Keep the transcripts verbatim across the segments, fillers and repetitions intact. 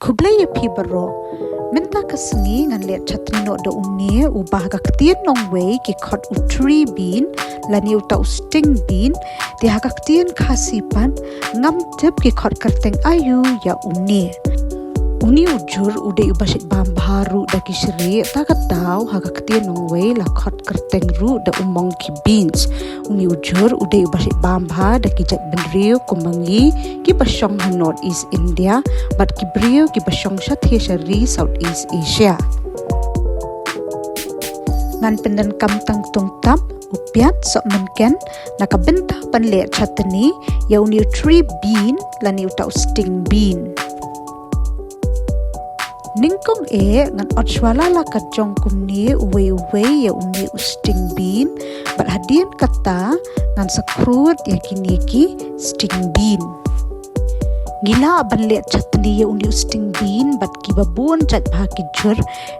Khublei ïa phi baroh. Mynta ka sngi ngan leh chutney noh da une uba ha ka ktien nongwei ki khot u tree bean lane uta u sting bean. Te ha ka ktien Khasi pat ngam tip ki khot kyrteng aïu ïa une. Une u jhur u dei uba shait bam bha ruh da ki shrieh, ta ka daw ha ka ktien nongwei la khot kyrteng ruh da u monkey beans. Une u jhur u dei uba shait bam bha da ki jait bynriew kum ma ngi kiba shong ha North East India bad ki briew kiba shong shatei sha ri South East Asia. Ngan pyndonkam tang tungtap, u piat, sohmynken na ka bynta ban leh chutney ïa une u tree bean lane uta u sting bean. Nyngkong eh ngan ot shwa la la ka jong kumne uwei uwei ïa une u sting bean bad hadien kata ngan sa khrud ïa kine ki sting bean. Ngi lah ban leh chutney ïa une u sting bean bad kiba bun jait bha ki jhur,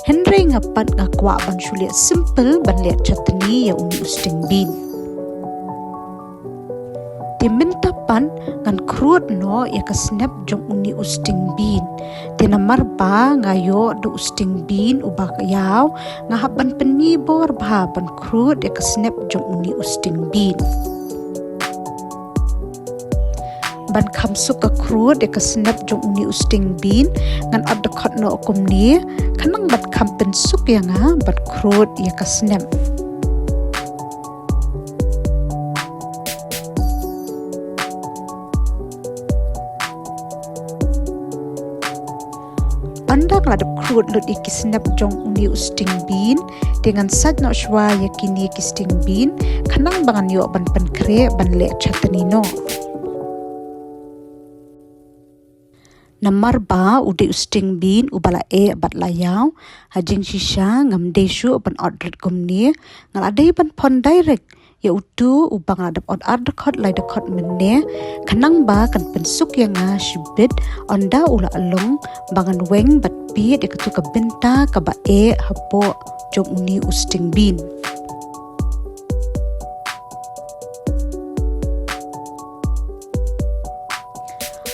hynrei nga pat nga kwah ban shu leh simple ban leh chutney ïa une u sting bean. Te mynta pat ngan khrud noh ïa ka snep jong une u sting bean. Te namar ba nga ïoh da u sting bean uba ïaw, nga hap ban pynmih bor bha ban khrud ïa ka snep jong une u sting bean. Ban kham suk ka khrud ïa ka snep jong une u sting bean, ngan ot dkhot noh kumne, khnang ban kham pynsuk ïa nga ban khrud ïa ka snep. Ynda la dep khrud lut ïa ki snep jong une u sting bean, te ngan sait noh shwa ïa kine ki sting bean, khnang ba ngan ïoh ban pynkhreh ban leh chutney noh. Namar ba u dei u sting bean uba la eh bad la ïaw, ha jingshisha ngam dei shuh ban ot rit kumne, nga la dei ban pon direct ïa utu uba nga la dep ot ar dkhot lai dkhot mynne, khnang ba kan pynsuk ïa nga shibit ynda u la long ba ngan weng bad pied ïa katu ka bynta kaba eh hapoh jong une u sting bean.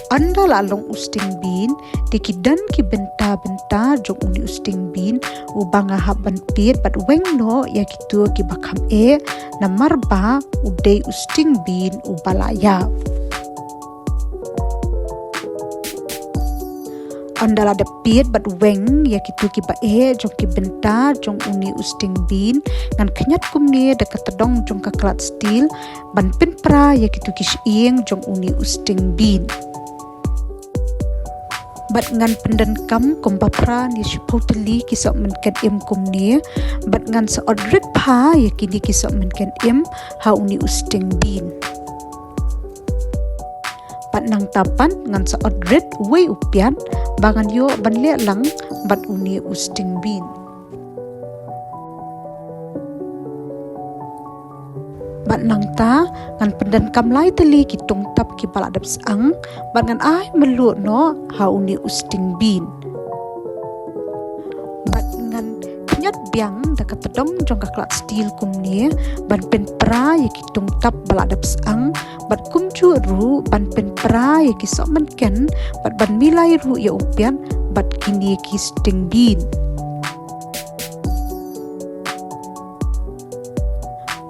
Ynda la long u sting bean, te ki don ki bynta bynta jong une u sting bean uba nga hap ban pied bad weng noh ïa kitu kiba kham eh, namar ba u dei u sting bean uba la ïaw. Ynda la dep pied bad weng ïa kitu kiba eh jong ki bynta jong une u sting bean, ngan khñiot kumne da ka tdong jong ka klat steel ban pynpra ïa kitu ki shyieng jong une u sting bean. Bad ngan pyndonkam kumba phra ne shiphew tylli ki sohmynken im kumne, bad ngan sa ot rit bha ïa kine ki sohmynken im ha une u sting bean. Bad nangta pat ngan sa ot rit uwei u piat ba ngan ïoh ban leh lang bad une u sting bean. Bad nangta ngan pyndonkam lai tylli ki tungtap kiba la dep syang bad ngan ai mluh noh ha une u sting bean. Bad ngan khñiot biang da ka tdong jong ka klat steel kumne ban pynpra ïa ki tungtap ba la dep syang, bad kumjuh ruh ban pynpra ïa ki sohmynken bad ban milai ruh ïa u piat bad kine ki sting bean.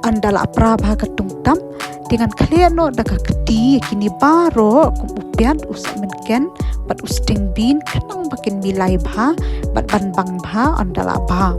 Ynda la pra bha ka tungtap, te ngan khleh noh da ka kti ïa kine baroh kum u piat, u sohmynken bad u sting bean khnang ba kin milai bha bad ban bang bha ynda la bha.